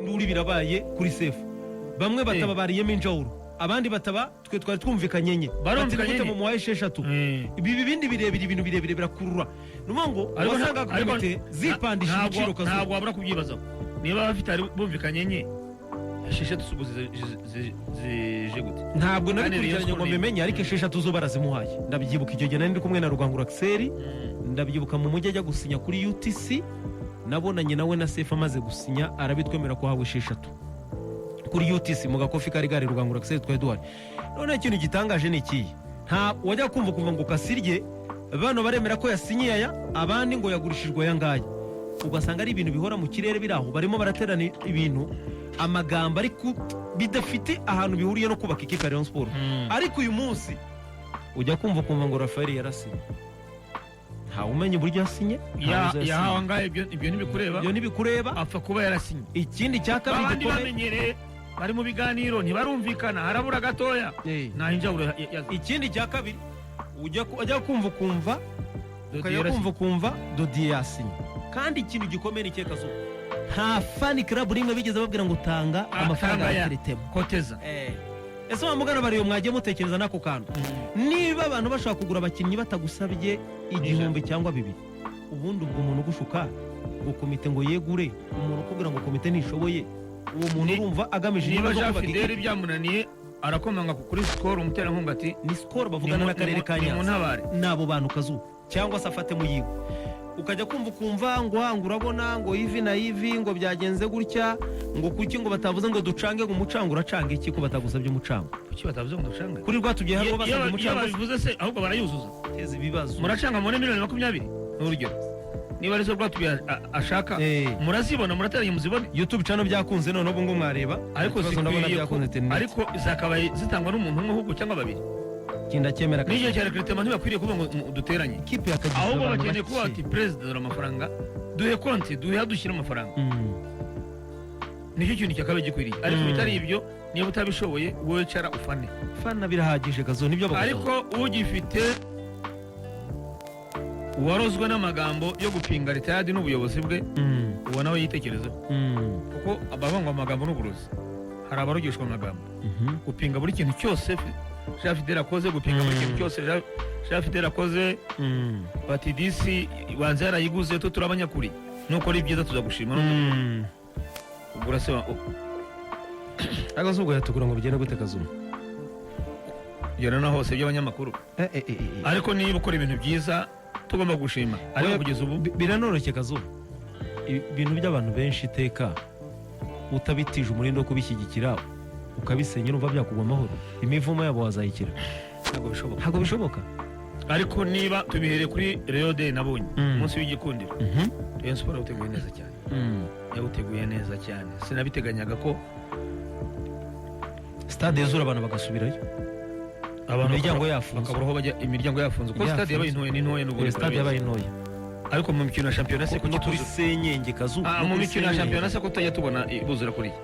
Induru birabaye kuri Sefu, bamwe bataba bariyemo injawuro, abandi bataba twe twari twumvikanye enye. Barumvikanye Bati, "Gute enye." mumuhaye esheshatu?" Ibi bindi birebire, ibintu birebire birakurura. Ni ukuvuga ngo Ariko wasangaga komite zipandisha ibiciro kazuba. Ntabwo wabura kubyibazaho. Niba bafite, hari bumvikanye enye, esheshatu ubwo zije gute? Ntabwo Kandi nabikurikiranye Rayon ngo Sport mbimenye, ariko esheshatu zo barazimuhaye. Ndabyibuka icyo gihe nari ndi kumwe na Rugangura Axel. Ndabyibuka mu mujyi ajya gusinya kuri UTC, nabonanye nawe na Sefu amaze gusinya, arabitwemera ko hawe esheshatu kuri UTC mu gakofi kari gari. Rugangura Axel twari duhari. Noneho ikintu gitangaje ni ikihe? Nta wajya kumva kumva ngo Kasirye bano baremera ko yasinyiye aya, abandi ngo yagurishijwe aya ngaya. Ugasanga ari ibintu bihora mu kirere, biri aho, barimo baraterana ibintu, amagambo, ariko bidafite ahantu bihuriye no kubaka ikipe ya Rayon Sport. Ariko uyu munsi ujya kumva ukumva ngo Rafael yarasinye, ntawe umenya uburyo yasinye, ntawe uzi yasinye. Yahawe angahe? Ibyo ntibikureba. Ibyo ntibikureba. Apfa kuba yarasinye. Ikindi cya kabiri Babandi gikomeye, bamenyereye bari mu biganiro, ntibarumvikana, harabura gatoya. Nta injawuro Ikindi cya kabiri, ujya kumva ukumva, Dodier ukajya yarasinye. kumva ukumva Dodiye yasinye. Kandi ikintu gikomeye ni ikihe, Kazuba? Nta fan club rimwe bigeze babwira ngo tanga amafaranga tanga ya ya. recrutement. Koteza. Ese wa mugana bariyo mwagiye mutekereza n'ako kantu? Niba abantu bashobora kugura abakinnyi batagusabye igihumbi cyangwa bibiri, ubundi ubwo umuntu ugushuka ngo komite ngo yegure, umuntu ukubwira ngo komite ntishoboye, uwo muntu urumva agamije Niba inyungu zo Jean kubaka Fidele ikipe? byamunaniye, arakomanga kuri Skol, umuterankunga, ati Ni Skol bavugana n'akarere ka Nyanza. Nimuntabare. N'abo bantu, Kazuba, cyangwa se afate mu yiwe. Ukajya kumva ukumva ngo ngo urabona ngo ivi na ivi ngo byagenze gutya, ngo kuki ngo batavuze ngo ducange, ngo umucango. Uracanga iki ko batagusabye umucango? Kuki batavuze ngo ducange? Kuri Rwatubyaye hari uwo Iyo basabye iyo umucango? babivuze se ahubwo barayuzuza? Teza ibibazo. Muracanga mubone miliyoni 20, ni urugero, niba arizo Rwatubyaye ashaka. Murazibona, murateranye muzibone. YouTube channel byakunze none ubu ngo mwareba. Ariko Ikibazo ndabona zikwiye byakunze internet. Ariko zakabaye zitangwa n'umuntu umwe ahubwo cyangwa babiri. Kinda cyemera. N'igihe cya recrutement ntibakwiriye kuvuga ngo duteranye. Ikipe yakagize Ahubwo abantu bakeneye kuba bake. bati: "Perezida, dore amafaranga, duhe konti, duhe aho dushyira amafaranga." Nicyo kintu cyakabaye gikwiriye, ariko bitari ibyo, niba utabishoboye, wowe cara ufane. Fana birahagije, Kazo, nibyo bagusaba. Ariko ugifite uwarozwe n'amagambo yo gupinga retired n'ubuyobozi bwe, uwo nawe yitekerezeho, kuko abavuga ngo amagambo ni uburozi, hari abarogeshwa amagambo. Gupinga buri kintu cyose Jean Fidele akoze, gupinga buri kintu cyose Jean Fidele akoze, bati disi banza yarayiguze, twe turi abanyakuri, nukora ibyiza tuzagushima. Ugura se Ariko se ubwo yatugura ngo bigende gute, Kazuba? Gera na hose by'abanyamakuru. Ariko niba ukora ibintu byiza tugomba gushima, ariko Oya, kugeza ubu biranoroshye, Kazuba. Ibintu by'abantu benshi iteka utabitije umurindi wo kubishyigikira, ukabisenya, urumva byakugwa amahoro? Imivumo yabo wazayikira? Ntabwo bishoboka. Ntabwo bishoboka. Ariko niba tubihereye kuri Rayon Day nabonye, umunsi w'igikundiro, Rayon Sport yawuteguye neza cyane, yawuteguye neza cyane. Sinabiteganyaga ko Stade yuzura, abantu bagasubirayo, abantu imiryango yafunzwe. Bakabura aho bajya, imiryango yafunzwe, kuko Yafunzwe. stade yabaye ntoya, ni ntoya n'ubundi. Stade yabaye ntoya. Ariko mu mikino ya shampiyona se No kuki kuri tuzi senyenge, Kazuba. Ah, No mu kuri mikino ya senyenge. shampiyona se ko tutajya tubona buzura kuriya?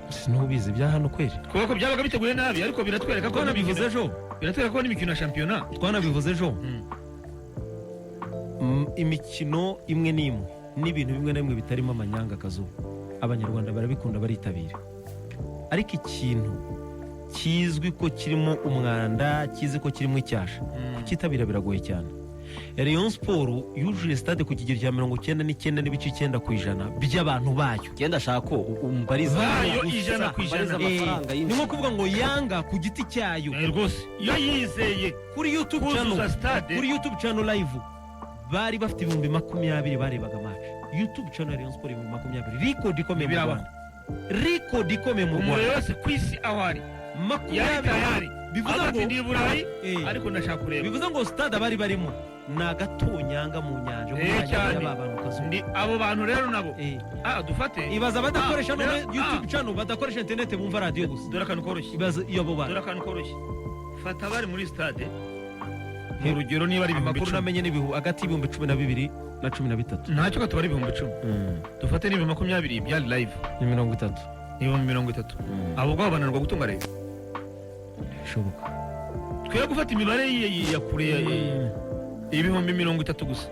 Sinubizi bya hano kweri. Kubera ko byabaga biteguye nabi, ariko biratwereka ko Twanabivuze ejo. Biratwereka ko n'imikino ya shampiyona Twanabivuze ejo. Imikino imwe n'imwe n'ibintu bimwe na bimwe bitarimo amanyanga, Kazuba, Abanyarwanda barabikunda, baritabira. Ariko ikintu kizwi ko kirimo umwanda, kizi ko kirimo icyasha, kucyitabira biragoye cyane. Rayon Sport yujuje stade ku kigero cya 99.9% by'abantu bayo. Genda ashaka ko umbariza Bayo gusa, 100%. umbariza amafaranga Ni y'inzu. nko kuvuga ngo Yanga ku giti cyayo Rwose iyo yizeye kuri YouTube channel, kuzuza stade. Kuri YouTube channel live bari bafite 20,000 barebaga match. YouTube channel ya Rayon Sport, 20,000, record ikomeye mu Ntibirabaho. Rwanda, record ikomeye mu Umuntu Rwanda. wese ku isi aho ari yari 20 tayari. Bivuze Avuga ati ngo ndi i Burayi, ariko ndashaka kureba. Bivuze ngo stade abari barimo ni agatonyanga mu nyanja, mu nyanja Cyane. y'aba bantu, Kazuba. Ndi abo bantu rero nabo dufate Ibaza abadakoresha none YouTube ah. channel, badakoresha internet, bumva radiyo gusa. Dore akantu koroshye. Ibaza iyo abo bantu. Dore akantu koroshye: fata abari muri stade, mu rugero niba ari ibihumbi Amakuru 10, namenye ni hagati y'ibihumbi 12 na 13. Ntacyo katubara 10,000, dufate n'ibihumbi 20 byari live. Ni 30. Ni 30,000. Abo ubwabo bananirwa gutunga Rayon? Bishoboka. Twe gufata imibare ya kure 30,000 gusa,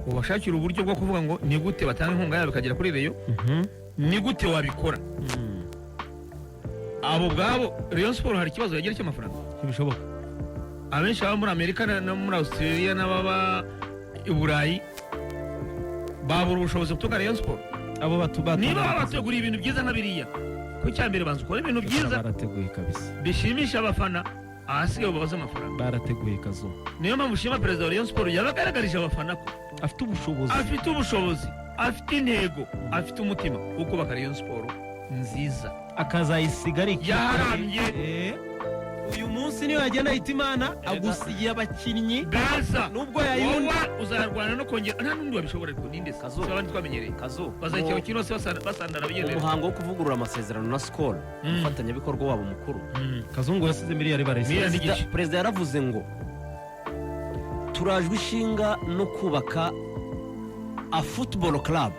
ubashakira uburyo bwo kuvuga ngo ni gute batanga inkunga yabo ikagera kuri Rayon. Ni gute wabikora? Abo ubwabo, Rayon Sport hari ikibazo yagira cy'amafaranga? Ntibishoboka. Abenshi baba muri Amerika no muri Australia n'ababa i Burayi babura ubushobozi butunga Rayon Sport. Abo batu Niba babateguriye ibintu byiza nka biriya, ku cyambere banza ukora ibintu byiza barateguye kabisa. bishimisha abafana, ahasigaye babaze amafaranga. Barateguye kazo. Niyo mpamvu ushima perezida wa Rayon Sport, yabagaragarije abafana ko afite ubushobozi, afite ubushobozi, afite intego, afite umutima wo kubaka Rayon Sport nziza. Akazayisiga ari ikipe. Yaharambye. Uyu munsi niyo yagenda ahita Imana agusigiye abakinnyi beza. Nubwo yayunda Wowe uzarwana no kongera, nta n'undi wabishobora, ariko ninde se? Kazu. Si abandi twamenyereye Kazu. bazakira abakiri bose basandara bigendera. Umuhango wo kuvugurura amasezerano na Skol, umufatanyabikorwa wabo mukuru, Kazungu yasize miliyari barayisize. Miliyari n'igice. Perezida yaravuze ngo turajwe ishinga no kubaka a football club,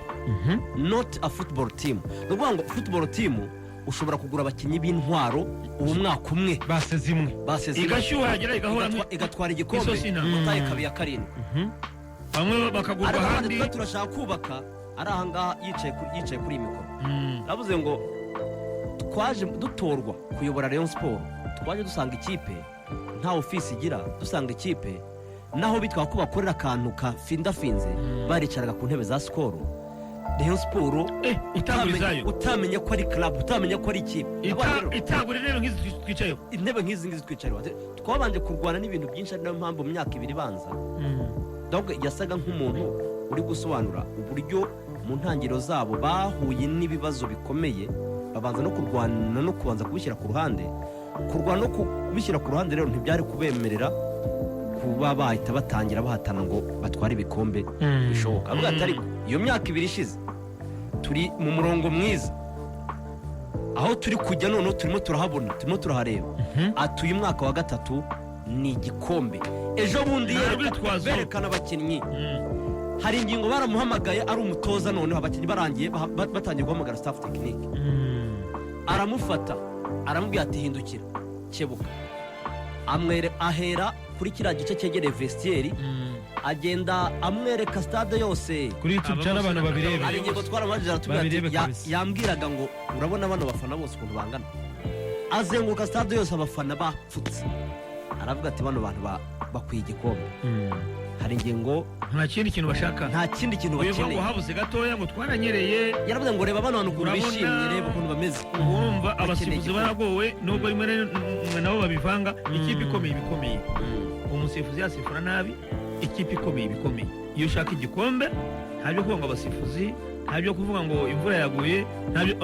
not a football team. Ni ukuvuga ngo football team ushobora kugura abakinnyi b'intwaro ubu mwaka umwe, base zimwe, baseze, igashyuha, yagera igahora igatwara igikombe, isosi intama. utaye kabiri ya karindwi. Bamwe bakagurwa Ariko abandi ahandi. twe turashaka kubaka. Ari ahangaha yicaye kuri iyi mikoro, yavuze ngo twaje dutorwa kuyobora Rayon Sport, twaje dusanga ikipe nta ofisi igira, dusanga ikipe naho bitwa ko bakorera akantu kafindafinze, baricaraga ku ntebe za Skol. Rayon Sport Itagura izayo. utamenya ko ari club, utamenya ko ari ikipe. Abana rero, Itagura intebe nk'izi twicayeho. Intebe nk'izi ngizi twicariho. Twabanje kurwana n'ibintu byinshi, ari nayo mpamvu mu myaka 2 ibanza. Donc yasaga nk'umuntu uri gusobanura uburyo mu ntangiriro zabo bahuye n'ibibazo bikomeye, babanza no kurwana no kubanza kubishyira ku ruhande. Kurwana no kubishyira ku ruhande rero ntibyari kubemerera kuba bahita batangira bahatana ngo batware ibikombe bishoboka. Avuga ati ariko iyo myaka 2 ishize turi mu murongo mwiza, aho turi kujya noneho turimo turahabona, turimo turahareba. Ati uyu mwaka wa gatatu ni igikombe. Ejo bundi Nta rwitwazo. berekana abakinnyi. Hari ingingo baramuhamagaye ari umutoza, noneho abakinnyi barangiye, batangiye guhamagara staff technique, aramufata aramubwira ati hindukira, kebuka, amwere ahera kuri kiriya gice cyegereye vestiaire, agenda amwereka stade yose. Kuri YouTube Aba cyane bose abantu babirebe. Hari ingingo twaramubajije, aratubwira ati Babirebe kabisa. yambwiraga ngo urabona bano bafana bose ukuntu bangana. Azenguruka stade yose, abafana bapfutse, aravuga ati bano bantu bakwiye igikombe. Hari ingingo Nta kindi kintu bashaka. Nta kindi kintu Wivuga ngo bakeneye. habuze gatoya, ngo twaranyereye. Yaravuze ngo reba bano bantu ukuntu Urabona- bishimye, reba ukuntu bameze. Urumva Bakeneye abasifuzi igikombe. baragowe, nubwo rimwe na rimwe nabo babivanga. Ikipe ikomeye iba ikomeye, umusifuzi yasifura nabi, ikipe ikomeye iba ikomeye. Iyo ushaka igikombe nta byo kuvuga ngo abasifuzi, nta byo kuvuga ngo imvura yaguye, nta byo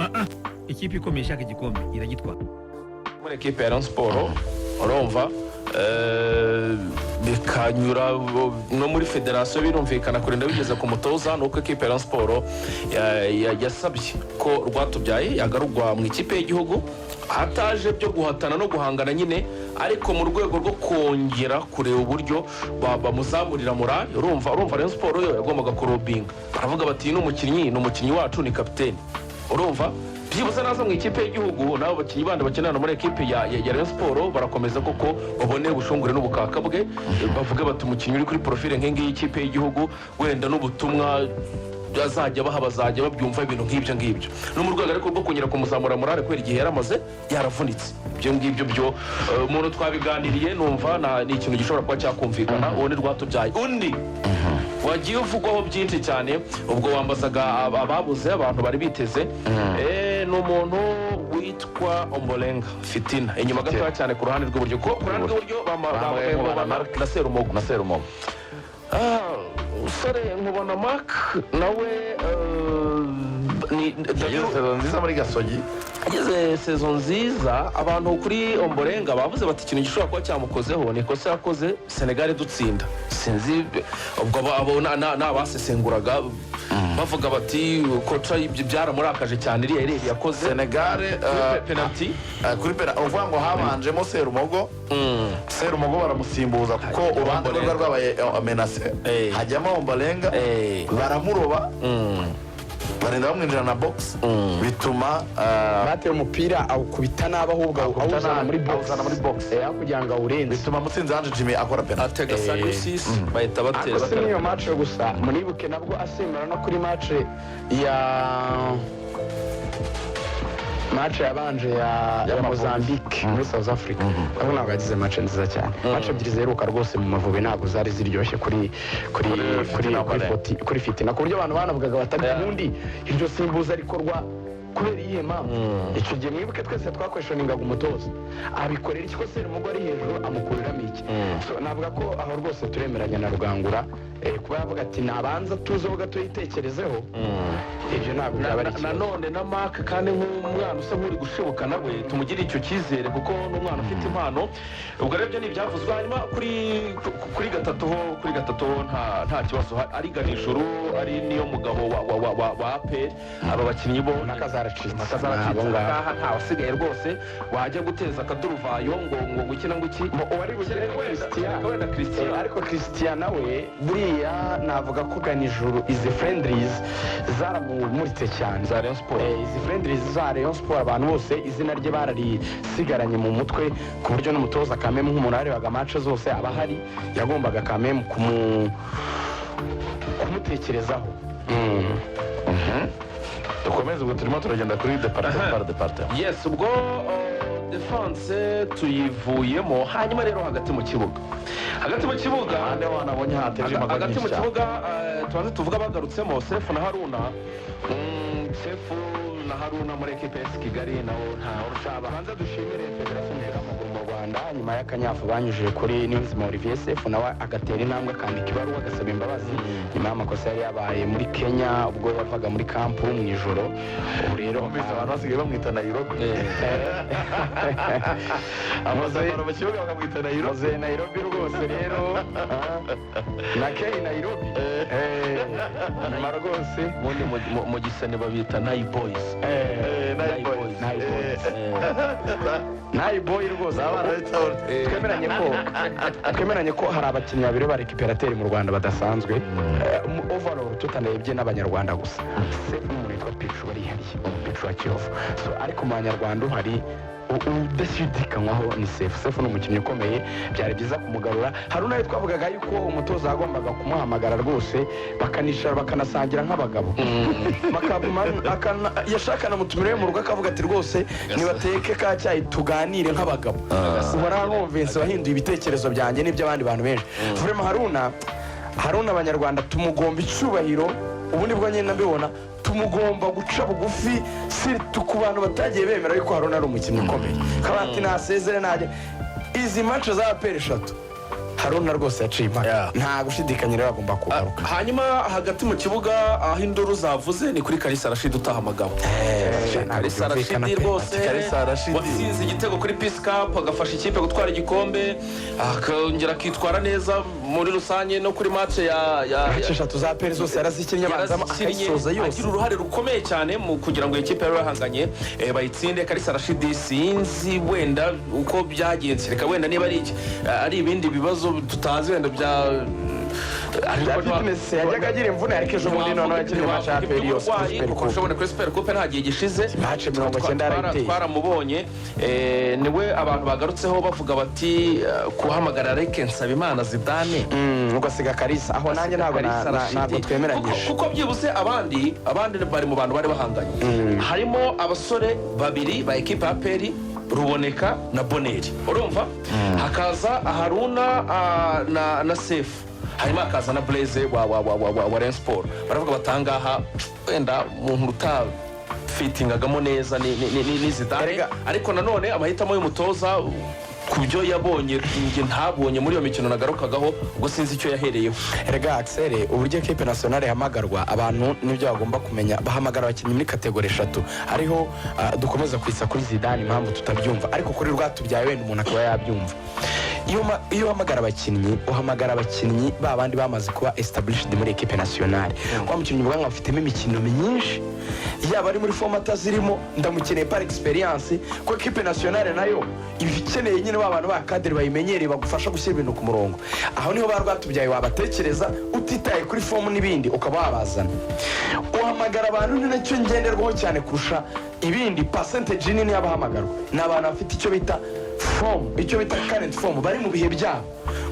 ikipe ikomeye ishaka igikombe iragitwara. Muri ekipe ya Rayon Sport, urumva, bikanyura no muri federasiyo, birumvikana kurinda bigeze ku mutoza, ni uko ekipe ya Rayon Sport yasabye ko Rwatubyaye yagarurwa mu ikipe y'igihugu, hataje byo guhatana no guhangana nyine, ariko mu rwego rwo kongera kureba uburyo bamuzamurira morale. Urumva Rayon Sport yo yagombaga kurobinga, baravuga bati ni umukinnyi wacu, ni kapiteni. Urumva byibuze naza mu ikipe y'igihugu, n'abo bakinnyi bandi bakinana muri ekipe ya Rayon Sport barakomeza koko babone ubushungure n'ubukaka bwe, bavuge bati umukinnyi uri kuri profile nk'iyi y'ikipe y'igihugu, wenda n'ubutumwa azajya baha bazajya babyumva, ibintu nk'ibyo ngibyo. No mu rwego ariko rwo kongera kumuzamura morale kubera igihe yaramaze yaravunitse. Ibyo ngibyo byo umuntu twabiganiriye, numva ni ikintu gishobora kuba cyakumvikana. Uwo ni Rwatubyaye. Undi wagiye uvugwaho byinshi cyane, ubwo wambazaga ababuze abantu bari biteze, ni umuntu witwa Ombolenga Fitina, inyuma gatoya cyane ku ruhande rw'iburyo, kuko ku ruhande rw'iburyo Bahamagaye bahamagaye Nkubana Nkubana Mark. na Serumogo. Na Serumogo. Umusore Nkubana Mark nawe ni Yagize saison nziza muri Gasogi. Ageze saison nziza. Abantu kuri Ombolenga bavuze bati ikintu gishobora kuba cyamukozeho ni ikosa yakoze Senegal dutsinda. Sinzi ubwo abo ni abasesenguraga bavuga bati coach ibyo byaramurakaje cyane, iriya erreur yakoze Senegal kuri penalty. Kuri pena, uvuga ngo habanjemo Serumogo. Serumogo baramusimbuza kuko uruhande rwe rwari rwabaye menacé, hajyamo Ombolenga, baramuroba, barinda bamwinjira na box, bituma Bateye umupira awukubita nabi, ahubwo Awukubita awuzana nabi, muri box. Awuzana muri box. Aho kugira ngo awurenze. Bituma Mutsinzi Ange Jimmy akora penalty. Atega Saliu bahita batera. Ariko si n'iyo match gusa, muribuke nabwo asimbura no kuri match ya Match yabanje ya Y'Amavubi. Mozambique muri South Africa, nabo ntabwo yagize match nziza cyane. Match ebyiri ziheruka rwose mu Mavubi ntabwo zari ziryoshye kuri Kuri Fitina kuri Mbale. Kuri Fitina, ku buryo abantu banavugaga batari ubundi iryo simbuza rikorwa kubera iyihe mpamvu? Icyo gihe mwibuke twese twaquestioningaga umutoza, abikorera iki ko Serumogo ari hejuru, amukuriramo iki? So, navuga ko aho rwose turemeranya na Rugangura, kuba yavuga ati nabanza tuzeho gato yitekerezeho, ibyo ntabwo byaba ari ikibazo. Nanone na Mark kandi nk'umwana usa nk'uri gushibuka, nawe tumugirire icyo cyizere kuko ni umwana ufite impano. Ubwo rero ibyo ni ibyavuzwe. Hanyuma kuri gatatu ho nta kibazo, ari Ganijuru, ari niyo mugabo wa APR, aba bakinnyi bo Impaka zaracitse. Impaka zaracitse. Abo ngabo. Ahangaha nta wasigaye rwose wajya guteza akaduruvayo ngo iki na ngo iki. Uwari bugere ni Christian. Wenda Christian. Ariko Christian nawe buriya navuga ko Ganijuru izi friendlies zaramumuritse cyane. Za Rayon Sport. Izi friendlies za Rayon Sport, abantu bose izina rye bararisigaranye mu mutwe, ku buryo n'umutoza Kamemu nk'umuntu warebaga match zose aba ahari yagombaga Kamemu kumutekerezaho. Dukomeze, ubwo turimo turagenda kuri département par département. Yes, ubwo defense tuyivuyemo. Hanyuma rero hagati mu kibuga Ahandi wanabonye hateje impaka hagati mu nyinshi cyane. kibuga, tubanze tuvuga bagarutsemo Sefu na Haruna. Sefu na Haruna muri ekipe ya Kigali nawo nta urusha. Banza dushimire Federasiyo y'umupira w'amaguru mu Rwanda nyuma y'akanyafu banyujije kuri Niyonzima Olivier Sefu, nawe agatera intambwe akandika ibaruwa agasaba imbabazi nyuma y'amakosa yari yabaye muri Kenya ubwo yavaga muri camp mu ijoro. Ubu rero Numvise abantu basigaye bamwita Nairobi, abazafana mu kibuga bakamwita Nairobi. Muze Nairobi rwose rero, na Kei Nairobi. Nyuma rwose Ubundi mu gisane babita Nayi Boys. Nayi Boys. Nayi Boys. Nayi Boy rwose. Abana b'itown. Twemeranye ko hari abakinnyi babiri ba récupérateur mu Rwanda badasanzwe. Overall tutarebye n'Abanyarwanda gusa, Sefu n'umuntu witwa Pichu barihariye, Pichu wa Kiyovu. So, ariko mu Banyarwanda uhari udashidikanywaho ni Sefu. Sefu ni umukinnyi ukomeye, byari byiza kumugarura. Hari unawe twavugaga yuko umutoza yagombaga kumuhamagara rwose bakanicara bakanasangira nk'abagabo. Yashaka anamutumira iwe mu rugo akavuga ati rwose nibateke ka cyayi tuganire nk'abagabo, ubona numvise wahinduye ibitekerezo byanjye n'iby'abandi bantu benshi. Vraiment Haruna Abanyarwanda tumugomba icyubahiro, ubu nibwo nyine mbibona, tumugomba guca bugufi surtout ku bantu batagiye bemera yuko Haruna ari umukinnyi ukomeye, kabati nasezere najye. Izi match za APR eshatu Haruna rwose yaciye impaka. Nta gushidikanya rero agomba kugaruka. Hanyuma hagati mu kibuga aho induru zavuze ni kuri Kalisa Rashid utahamagawe. Ntabwo Kalisa byumvikana Rashidi pe. rwose Kalisa Rashidi. watsinze igitego kuri Peace Cup, agafasha ikipe gutwara igikombe, akongera akitwara neza muri rusange no kuri match ya Match eshatu za APR zose yarazikinnye, abanzamo yarazikinnye, akayisoza yose. Agira uruhare rukomeye cyane mu kugira ngo ikipe yari bahanganye bayitsinde. Kalisa Rashidi sinzi wenda uko byagenze, reka wenda niba ari iki, ari ibindi bibazo tutazi wenda bya Bya fitness yajyaga agira imvune, ariko ejo bundi noneho yakinnye match ya APR yose kuri Super kuko Coupe. ushobora kuri Super Coupe nta gihe gishize. Match 90 yarayiteye. Twaramubonye, niwe abantu bagarutseho bavuga bati kuhamagara Reke Nsabimana Zidane Ugasiga Kalisa aho, nanjye ntabwo Kalisa Rashidi. ntabwo twemeranyije. Kuko byibuze abandi bari mu bantu bari bahanganye, harimo abasore babiri ba ekipa ya APR, Ruboneka na Boneri, urumva hakaza Haruna na Sefu, hanyuma hakaza na Blaise wa Rayon Sport. Baravuga batangaha wenda umuntu utafitingagamo neza ni Zidane. Ariko nanone amahitamo y'umutoza ku byo yabonye njye ntabonye muri iyo mikino nagarukagaho, ubwo sinzi icyo yahereyeho. Erega Axel, uburyo ekipe nationale ihamagarwa, abantu nibyo bagomba kumenya, bahamagara abakinnyi muri catégorie eshatu. Hariho dukomeza kwisa kuri Zidane impamvu tutabyumva, ariko kuri Rwatubyaye wenda umuntu akaba yabyumva. Iyo uhamagara abakinnyi, uhamagara abakinnyi ba bandi bamaze kuba established muri ekipe nationale. Wa mukinnyi uvuga ngo afitemo imikino myinshi, yaba ari muri forme atazirimo, ndamukeneye par experience, ko ekipe nationale nayo iba ikeneye nyine ba bantu ba cadre bayimenyereye bagufasha gushyira ibintu ku murongo. Aho niho ba Rwatubyaye wabatekereza utitaye kuri forme n'ibindi, ukaba wabazana. Uhamagara abantu, ni nacyo ngenderwaho cyane kurusha ibindi. Percentage nini y'abahamagarwa ni abantu bafite icyo bita Form, icyo bita current form, bari mu bihe byabo,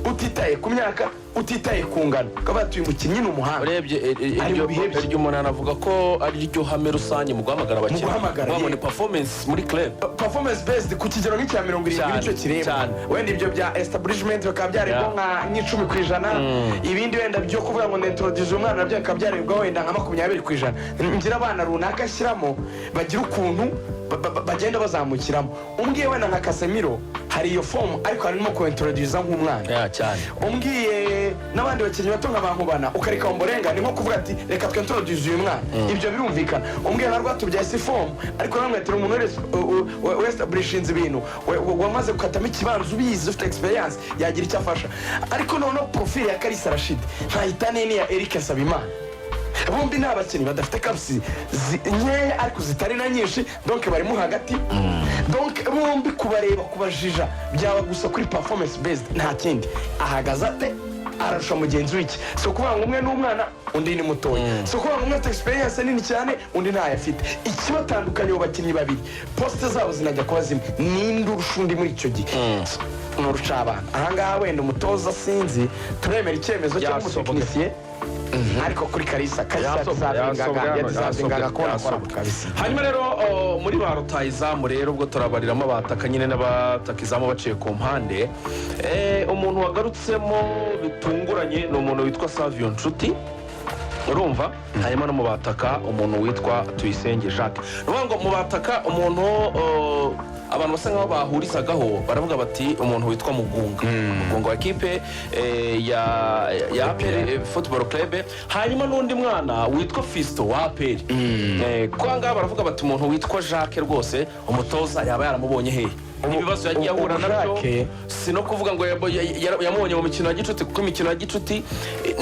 utitaye ku myaka, utitaye ku ngano, ukaba uyu mukinnyi ni umuhanga. Urebye Ari mu bihe bye. Iryo umuntu anavuga ko ari ryo hame rusange mu guhamagara abakinnyi. Guhamagara, Kuvuga ngo yeah. ni performance muri club. Performance based ku kigero nk'icya 70 Cyane, nicyo kireba. cyane. Wenda ibyo bya establishment bikaba byarebwa nka 10%, ibindi wenda byo kuvuga ngo nintroduce umwana nabyo bikaba byarebwa wenda nka 20%. Ngira abana runaka ashyiramo bagira ukuntu bagenda bazamukiramo. Umbwiye wenda nka Casemiro, hari iyo form, ariko harimo kuintroduza nk'umwana. Yeah, cyane. Umbwiye n'abandi bakinnyi bato nka Bankubana, ukareka Omborenga, ni nko kuvuga ati reka twintroduce uyu mwana. Ibyo birumvikana. Umbwiye nka Rwatubyaye, si form, ariko namwe ati umuntu wese westablishinze ibintu, wamaze gukatamo ikibanza, ubizi, ufite experience, yagira icyo afasha. Ariko noneho profile ya Kalisa Rashid ntahita n'iya Eric Nsabimana. Bombi ni abakinnyi badafite caps nkeya ariko zitari na nyinshi, donc barimo hagati. Donc bombi kubareba, kubajija, byaba gusa kuri performance based, nta kindi. Ahagaze ate? Ararusha mugenzi w'iki? Si ukuvuga ngo umwe ni umwana, undi ni mutoya. Si ukuvuga ngo umwe afite experience nini cyane, undi ntayo afite. Ikibatandukanye, abo bakinnyi babiri poste zabo zinajya kuba zimwe. Ninde urusha undi muri icyo gihe? Ni urucabana. Ahangaha wenda umutoza sinzi, turemera icyemezo cye Yasobwe. nk'umutekinisiye, ariko kuri Kalisa, Kalisa Yasobwe, yadeservingaga yasobwe, yadeservingaga kubona yasobwe. akora kabisa. Hanyuma rero muri ba rutayizamu rero, ubwo turabariramo abataka nyine n'abataka izamu baciye ku mpande. Umuntu wagarutsemo bitunguranye ni umuntu witwa Savio Nshuti, urumva? Hanyuma no mu bataka umuntu witwa Tuyisenge Jacques. Ni ukuvuga ngo mu bataka umuntu abantu basa nkaho bahurizagaho, baravuga bati umuntu witwa Mugunga, Mugunga wa ekipe ya APR Football Club, hanyuma n'undi mwana witwa Fiston wa APR. Kuko aha ngaha baravuga bati umuntu witwa Jacques rwose umutoza yaba yaramubonye hehe? Ibibazo yagiye ahura Ubu nabyo, Jacques- si no kuvuga ngo yamubonye mu mikino ya gicuti, kuko imikino ya gicuti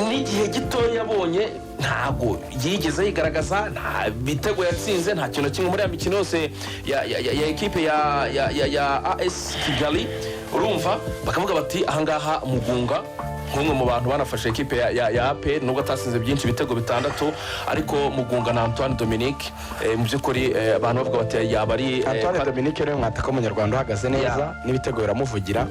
n'igihe gitoya yabonye ntabwo yigeze yigaragaza, nta bitego yatsinze, nta kintu na kimwe muri ya mikino yose ya ekipe ya AS Kigali. Urumva bakavuga bati ahangaha Mugunga nk'umwe mu bantu banafashe ekipe ya APR, nubwo atasinze byinshi, ibitego 6, ariko Mugunga na Antoine Dominique, mu by'ukuri abantu bavuga bati yaba ari Antoine Dominique niwe mwataka w'umunyarwanda uhagaze neza n'ibitego biramuvugira.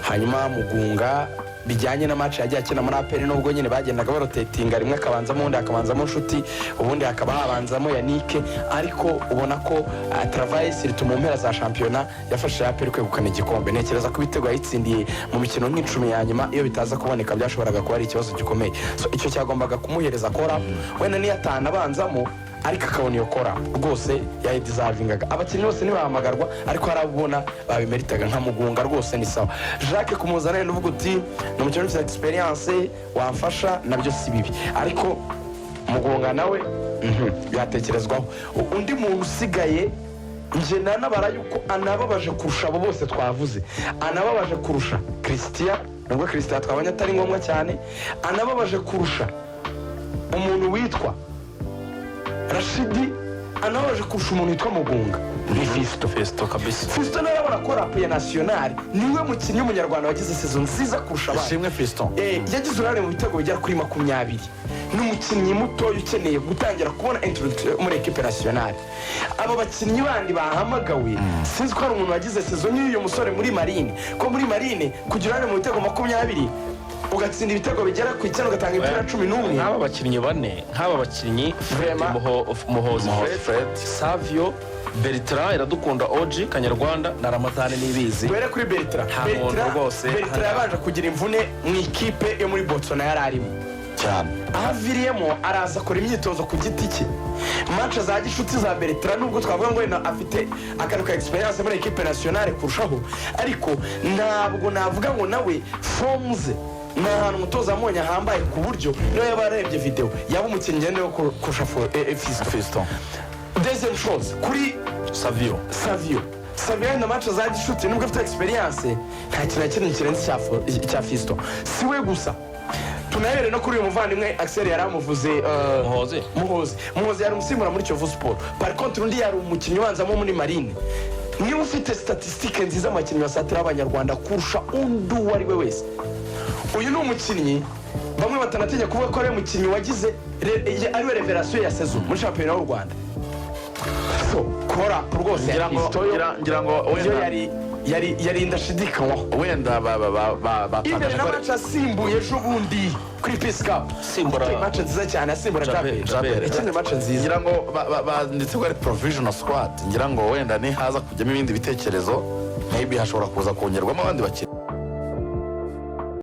Hanyuma Mugunga, bijyanye na match yagiye akina muri APR, nubwo nyine bagendaga barotatinga, rimwe akabanzamo undi, akabanzamo Nshuti, ubundi hakaba habanzamo Yannick, ariko ubona ko travail surtout mu mpera za shampiyona yafashije APR kwegukana igikombe. Ntekereza ko ibitego yayitsindiye mu mikino nk'icumi ya nyuma, iyo bitaza kuboneka byashoboraga kuba ari ikibazo gikomeye. So, icyo cyagombaga kumuhereza kora wenda niyo atanabanzamo, ariko akabona iyo kora rwose yayideservingaga. Abakinnyi bose ntibahamagarwa, ariko hari abo ubona babimeritaga nka Mugunga rwose ni sawa. Jacques kumuzana wenda uvuga uti ni umukinnyi ufite experience wamfasha, nabyo si bibi, ariko Mugunga nawe byatekerezwaho. Undi muntu usigaye, njye nanabara yuko anababaje kurusha abo bose twavuze, anababaje kurusha Christian, nubwo Christian twabonye atari ngombwa cyane, anababaje kurusha umuntu witwa Rashidi, anababaje kurusha umuntu witwa Mugunga, ni Fiston. Fiston kabisa. Fiston nawe arabona ko rapu ya nationale, niwe mukinnyi w'umunyarwanda wagize saison nziza kurusha abandi. Ishimwe Fiston. Yagize uruhare mu bitego bigera kuri 20. Ni umukinnyi mutoya ukeneye gutangira kubona introduction muri ekipe nationale. Aba bakinnyi bandi bahamagawe, sinzi ko hari umuntu wagize saison nk'uyu musore muri Marine, ko muri Marine kugira uruhare mu bitego 20, ugatsinda ibitego bigera ku 9, ugatanga imipira 11. Nk'aba bakinnyi bane, nk'aba bakinnyi Fred, Vraiment. Muhozi Muhozi Fred, Fred. Savio, Bertrand Iradukunda, Oji Kanyarwanda na Ramadani Nibizi. Duhere kuri Bertrand. Nta muntu rwose Bertrand ahangaha. yabanje kugira imvune mu ikipe yo muri Botswana yari arimo. Cyane. Aho aviriyemo araza akora imyitozo ku giti cye. Match za gishuti za Bertrand, nubwo twavuga ngo wenda afite akantu ka experience muri ekipe nationale kurushaho, ariko ntabwo navuga ngo nawe form ze ni ahantu umutoza yamubonye ahambaye, ku buryo niyo yaba yarebye videwo yaba umukinnyi ngenderwaho kurusha Fiston. Fiston. Deuxième chose kuri Savio. Savio. Savio wenda match za gishuti, nubwo afite experience, nta kintu na kimwe kirenze icya Fiston. Si we gusa, tunahere no kuri uyu muvandimwe Axel yari amuvuze, Muhozi. Muhozi. Muhozi yari umusimbura muri Kiyovu Sport. Par contre undi yari umukinnyi ubanzamo muri Marine, niba ufite statistique nziza mu bakinnyi basatira b'abanyarwanda kurusha undi uwo ari we wese. Uyu ni umukinnyi bamwe batanatinya kuvuga ko ari we mukinnyi wagize ariwe révélation ya saison muri shampiyona y'u Rwanda. So kora rwose Ngira ngo Fiston yo ngira ngo yo wenda yari yari indashidikanywaho. Wenda Imbere batangaje na ko ari match asimbuye ejo bundi kuri Peace Cup. Simbura- Yakinnye match nziza cyane, asimbura Jabel, Jabel. Jabel. Yakinnye match nziza. Ngira ngo banditse ko ari provisional squad. Ngira ngo wenda nihaza kujyamo ibindi bitekerezo, maybe hashobora kuza kongerwamo abandi bakinnyi.